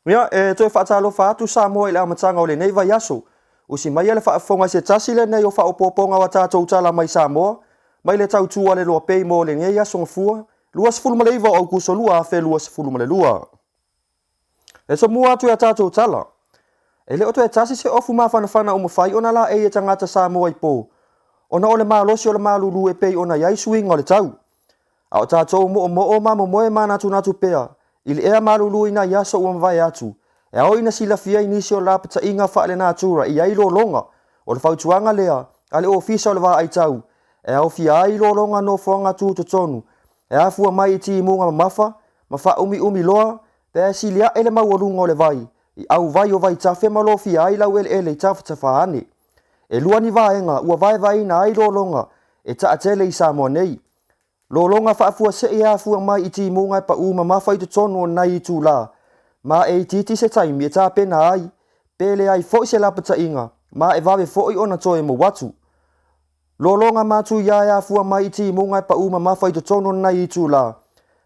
Ia, e toe faatalofa atu Samoa i le amataga o lenei vaiaso. Usi maia le faafofoga i se tasi lenei o faaopoopoga o a tatou tala mai Samoa, mai le tautua a le Loa Pay mo lenei aso Gafua, 29 o Aukuso 2022. E tomua atu i a tatou tala. E le o toe tasi se ofu mafanafana ua mafai ona laei e tagata Samoa i po, ona o le malosi o le malulu e pei ona i ai suiga o le tau. A o tatou moomoo ma momoe manatunatu pea i le ea malulu i nai aso ua mavae atu, e ao ina silafia i nisi o lapataiga faalenatura i ai lologa, o le fautuaga lea a le Ofisa o le Vaai Tau, e aofia ai lologa nofoaga tutotonu e afua mai i timuga mamafa ma faaumiumi loa pe a sili ae le maualuga o le vai i auvai o vaitafe ma lofia ai laueleele i tafatafa ane. E lua ni vaega ua vaevaeina ai lologa e taatele i Samoa nei. Lologa faafuasei e afua mai i timuga e paū mamafa i totonu o nai itulā, ma e itiiti se taimi e tapena ai, pe leai foi se lapataiga, ma e vave foi ona toe mou atu. Lologa matuia e afua mai i timuga e paū mamafa i totonu o nai itulā,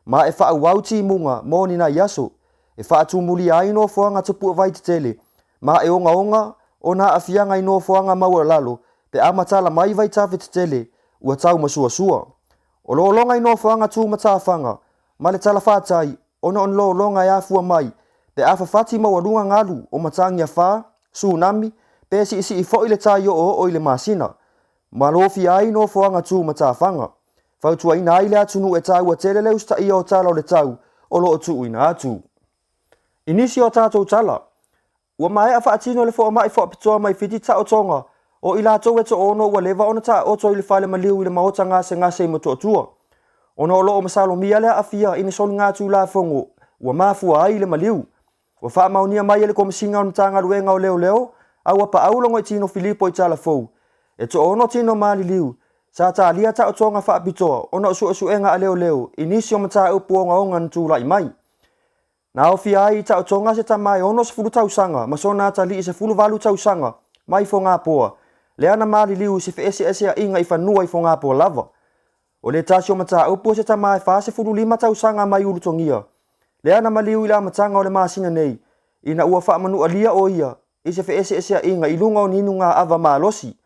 ma e faaauau timuga mo ni nai aso, e faatumulia ai nofoaga tupuavai tetele, ma e ogaoga ona aafiaga i nofoaga maualalo pe a matala mai vaitafe tetele ua tau masuasua. O lologa i nofoaga tumatafaga ma le talafatai ona o ni lologa e afua mai pe a fafati maualuga galu o matagi afa, tsunami, pe siisii foi le tai oooo i le masina, ma lofia ai nofoaga tumatafaga. Fautuaina ai le atunuu e taua tele le usitaia o tala o le tau o lo o tuuina atu. I nisi o a tatou tala, ua maea faatino le foamai faapitoa mai Fiti taotoga o i latou e toono ua leva ona taoto i le fale maliu i le maota gasegase i Motootua, ona o lo o masalomia le aafia i ni soligatulafono ua mafua ai le maliu. Ua faamaonia mai e le Komesina o le Matagaluega o Leoleo a ua paau Logoitino Filipo i Talafou, e toono tino maliliu sa talia taotoga faapitoa ona o suesuega a leoleo i nisi o mataupu ogaoga na tulai mai. Na aofia ai i taotoga se tama e 60 tausaga ma sona atalii 18 tausaga mai Fogapoa, lea na maliliu i se feeseeseaiga i fanua i Fogapoa lava. O le tasi o mataupu o se tama e 45 tausaga mai Ulutogia, lea na maliu i le amataga o le masina nei, ina ua faamanualia o ia i se feeseeseaiga i luga o ni inuga ava malosi.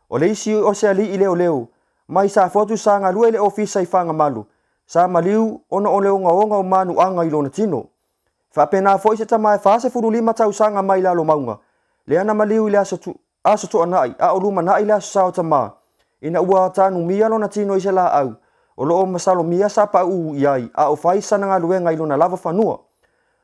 O le isi o se alii leoleo mai Safotu sa galue i le ofisa i Fagamalo, sa maliu ona o le ogaoga o manuaga i lona tino. Faapena foi se tama e 45 tausaga mai Lalomauga, lea na maliu i le aso Toonai a o lumanai le aso Sa o tama, ina ua tanumia lona tino i se laau, o lo o masalomia sa pauu i ai a o fai sana galuega i lona lava fanua.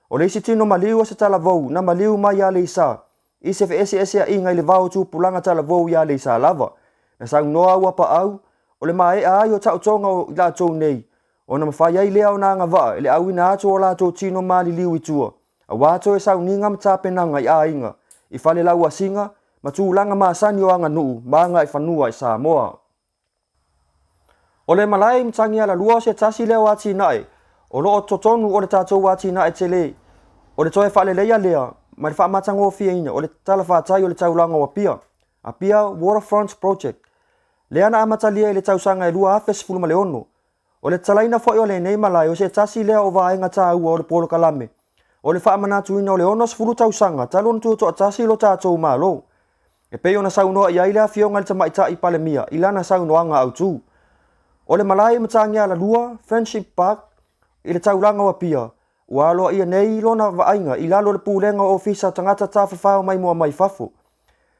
O le isi tino maliu o se talavou na maliu mai Aleisa, i se feeseeseaiga i le va o tupulaga talavou i Aleisa lava. Na saunoa ua paau, o le maea ai o taotoga o i latou nei, ona mafai ai lea ona agavaa i le auina atu o latou tino maliliu i tua, auā toe sauniga ma tapenaga i aiga, i fale lauasiga, ma tulaga masani o aganuu ma agaifanua i Samoa. O le malae i Matagialalua o se tasi lea o atinae o lo o totonu o le tatou atinae tele o le toe faaleleia lea ma le faamatagofieina o le talafatai o le taulaga o Apia, Apia Waterfront Project, lea na amatalia i le tausaga e 2016. O le tatalaina foi o lenei malae o se tasi lea o vaega taua o le polokalame o le faamanatuina o le 60 tausaga talu ona tutoatasi lo tatou Malo, e pei ona saunoa i ai le Afioga i le Tamaitai Palemia i lana saunoaga autu. O le malae i Matagialalua, Friendship Park, i le taulaga o Apia, ua aloaia nei lona vaaiga i lalo o le Pulega o Ofisa Tagata Tafafao Maimoa Mai Fafo.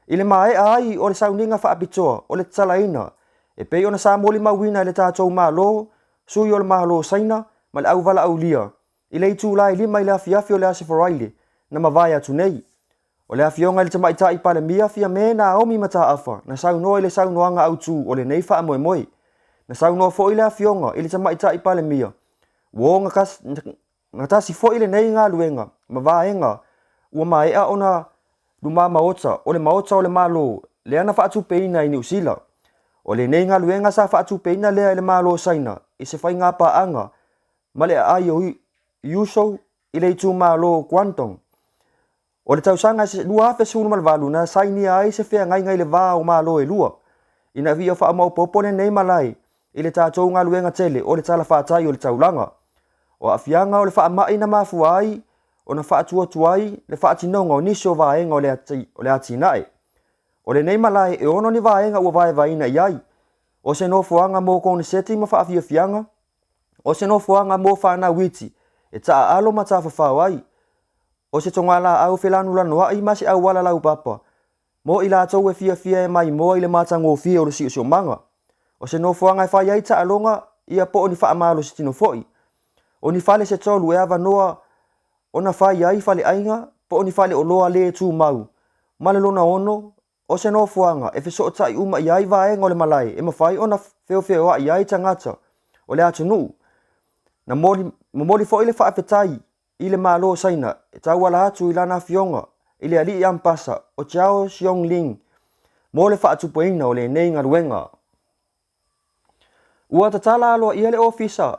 I le maea ai o le sauniga faapitoa o le tatalaina e pei ona sa molimauina e le tatou Malo, sui o le Malo o Saina ma le auvalaaulia i le itula e 5 i le afiafi o le Aso Faraile na mavae atu nei. O le Afioga i le Tamaitai Palemia Fiame Naomi Mataafa na saunoa i le saunoaga autu o lenei faamoemoe. Na saunoa foi le Afioga i le Tamaitai Palemia ua ogatasi foi lenei galuega ma vaega ua maea ona lumamaota o le Maota o le Malo lea na faatupeina i Niu Sila. O lenei galuega sa faatupeina lea e le Malo o Saina i se faigapaaga ma le aai o Yuzhou i le itumalo o Guangdong. O le tausaga 2018 na sainia ai se feagaiga i le va o Malo e lua, ina ia faamaopoopo lenei malae i le tatou galuega tele o le talafatai o le taulaga. O aafiaga o le faamai na mafua ai ona faatuatuai le faatinoga o nisi o vaega o le atinae. O lenei malae e ono ni vaega ua vaevaeina i ai, o se nofoaga mo koneseti ma faafiafiaga, o se nofoaga mo fanau iti e taaalo ma tafafao ai, o se togalaau felanulanuai ma se auala laupapa mo i latou e fiafia e maimoa i le matagofie o le siosiomaga, o se nofoaga e fai ai taaloga ia po o ni faamalositino foi, o ni fale se tolu e avanoa ona fai ai faleaiga po o ni faleoloa le tumau, ma le lona ono, o se nofoaga e fesootai uma i ai vaega o le malae e mafai ona feofeoai ai tagata o le atunuu. Na momoli foi le faafetai i le Malo o Saina e tauala atu i lana afioga i le Alii Ampasa o Zhao Xiongling mo le faatupeina o lenei galuega. Ua tatala aloaia le Ofisa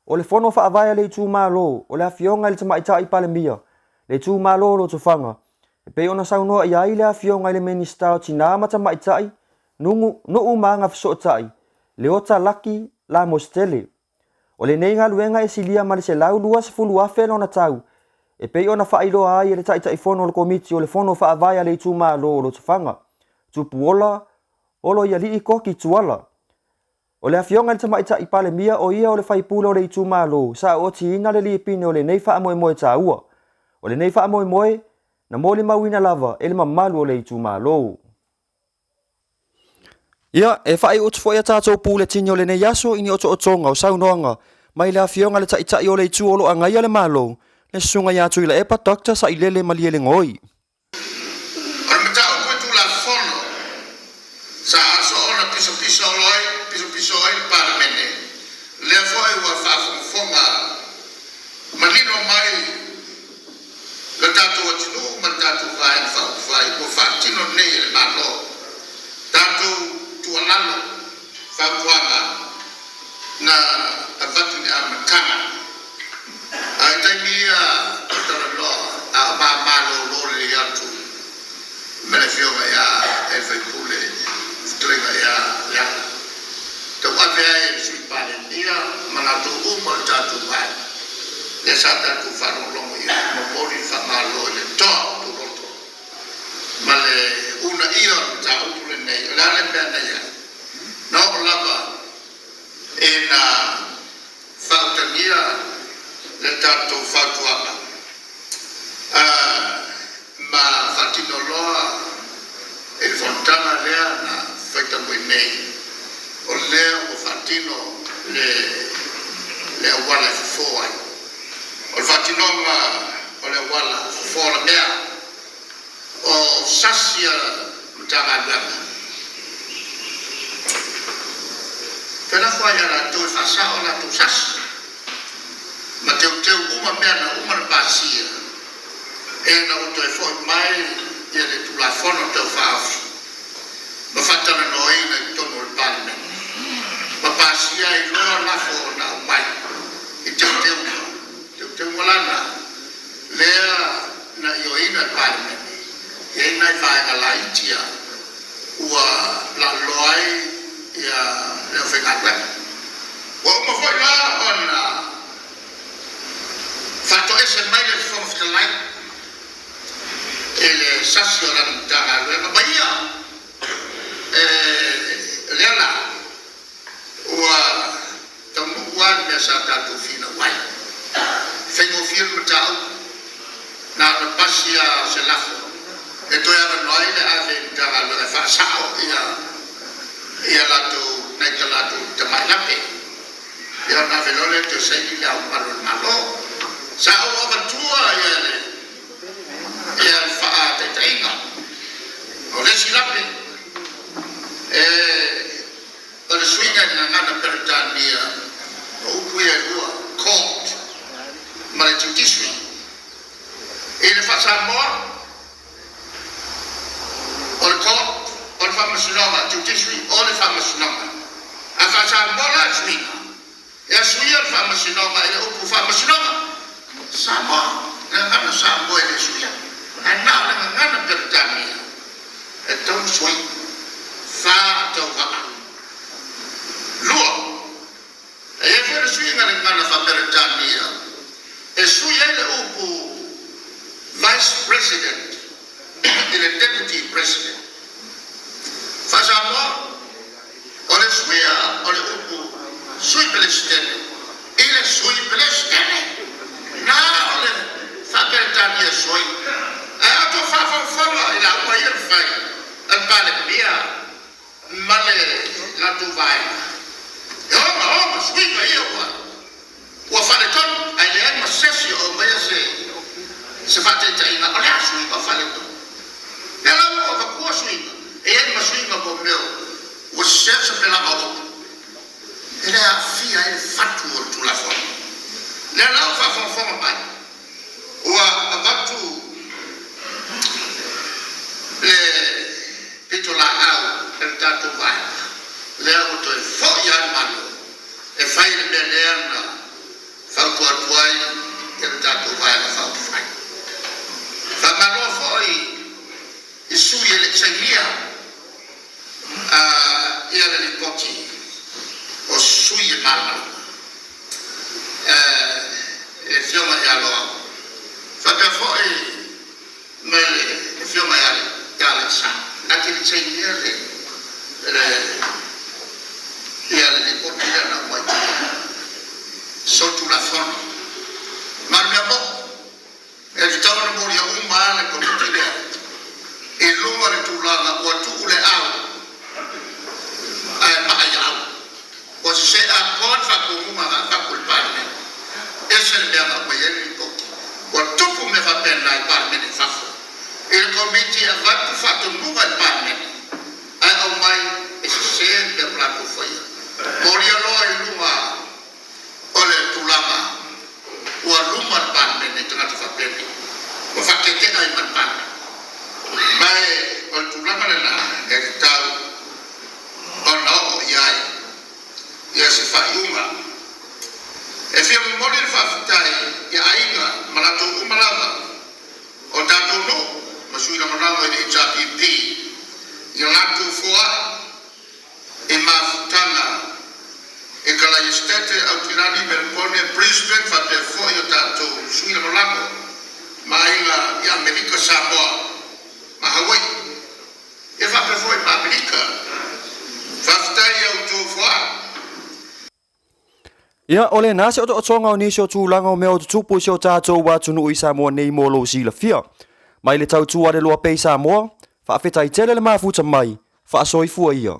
o le Fono Faavae a le Itumalo o le Afioga i le Tamaitai Palemia, le Itumalo o Lotofaga, e pei ona saunoa i ai le Afioga i le Minisita o Tina ma Tamaitai, Nuu ma Agafesootai, Leota Laki Lamositele. O lenei galuega e silia ma le $120,000 lona tau, e pei ona faailoa ai e le Taitaifono o le Komiti o le Fono Faavae a le Itumalo o Lotofaga, Tupuola Oloialii Koki Tuala. O le Afioga i le Tamaitai Palemia o ia o le faipule o le itumalo sa ootiina le lipine o lenei faamoemoe taua. O lenei faamoemoe na molimauina lava e le mamalu o le itumalo. Ia, e faaiu atu foi a tatou puletini o lenei aso i ni otootoga o saunoaga mai le Afioga i le Taitai o le Itu o lo o Agaia le Malo, le Susuga ia Tuilaepa Doctor Sailele Malielegaoi. O le mataupu i Tulafono sa aso ona pisopiso ai le Palemene, lea foi ua faafogafoga manino mai le tatou atunuu ma le tatou Vaega Faaupufai ua faatino nei e le Malo. Tatou tuualalo, fautuaga na avatu i le amataga. A i taimi ia o talanoa a o ma malolo lelei atu ma le afioga ia le sui usufono fetalaiga ia Leala, tauave ai e le Sui Palemia ma latou uma o le tatou vaega lea sa tatou faalogologo i ai, momoli le faamalo i le toa o outou loto ma le uunaia o le mataupu lenei. O le a le mea na i ai? Na oo lava ina faautagia le tatou fautuaga ma faatino loa i le fonotaga lea na faitauina nei, o lea ua faatino le auala e fofo ai. O le faatinoga o le auala fofo o le mea o sasi a Matagaluega, felafo ai ia latou e faasao a latou sasi ma teuteu uma mea na uma ona pasia ina ua toe foi mai ia le Tulafono Tau Faaofi ma faatalanoaina i totonu o le Palemene ma pasia ai loa lafo na aumai i teuteuga. Teuteuga lana lea na ioeina e le Palemene, e i ai nai vaega laiti ia ua laaloa ai ia le aufaigaluega. Ua uma foi la ona faatoese mai le Fofoga Fetalai i le sasi o lana Matagaluega ma ia e lea la ua taunuu lava le mea sa tatou finau ai. E faigofie le mataupu, na ona pasi lava o se lafo e toe avanoa ai le ave i Matagaluega e faasao ia latou nai ta latou tamai lape. Ia ona ave loa lea toe saini Le Ao Mamalu o le Malo. Sa ou avatua ia le faataitaiga o le isi lape o le suiga i le gagana Peretania o upu ia e lua, court ma le judiciary. I le faa-Samoa, o le court o le faamasinoga, judiciary o le faamasinoga. A faa-Samoa la le suiga, e suia le faamasinoga i le upu faamasinoga Samoa, le gagana Samoa e le suia. Ae na o le gagana Peretania e tatau ona sui faatauvaa. Lua, e i ai foi le suiga i le gagana faa-Peretania e sui ai le upu Vice President i le Deputy President. Faa-Samoa, o le suia o le upu Sui Peresetene i le Sui Peresetene, na o le Faa-Peretania sui. Ae a outou faafogafoga i lauga ia na fai a le Palemia ma le latou vaega, e ogaoga suiga ia ua Ua faaletonu, ae leai ma sesi o aumaia se se faataitaiga o le a suiga o faaletonu. Lea la ua ou avatua suiga, e i ai ma suiga mo mea ua sese sapelaga o upu, e le aafia ai le fatu o le Tulafono. Lea la ua faafogafoga mai, ua avatu le pitolaau e le tatou Vaega, lea ua toe foi lava le Malo e fai le mea lea na fautua atu ai i le tatou Vaega Faaupufai. Faamalo foi i sui e le i sainia ia le lipoti o sui e malamalama le Afioga ia Loau faapea foi ma le Afioga ia Alexander na te le i sainia le ia le lipoti lea na aumai solitulafono. Ma o le mea moni, e tatau ona molia uma lava le Komiti lea i luga o le tulaga ua tuu le au ae maa i au. Ua sese atoa le faatonuga na avatu e le Palemene. Ese le mea na aumai ai le lipoti. Ua tupu mea faapena i Palemene i fafo. I le Komiti e avatu faatonuga i le Palemene ae aumai e sese le mea ua latou faia. Molia loa i luga o le tulaga ua luma le Palemene i tagata faapena ua faatetea ai ma le Palemene. Ma e o le tulaga lena e tatau ona oo i ai ia se faaiuga. E fia momoli le faafetai i aiga ma latou uma lava o tatou nuu ma sui lagolago i le HRPP i a latou foai i mafutaga i Kalaiestete, Aukilani, Melekone, Brisbane faapea foi o tatou sui lagolago ma aiga i Amerika Samoa ma Hawaii. Ia faapea foi ma Amerika. Faafetai i a outou foai. Ia, o lena se otootoga o nisi o tulaga o mea o tutupu i si o tatou atunuu i Samoa nei mo lou silafia. Mai le tautua a le Loa Pei Samoa, faafetai tele le mafuta mai, faasoifua ia.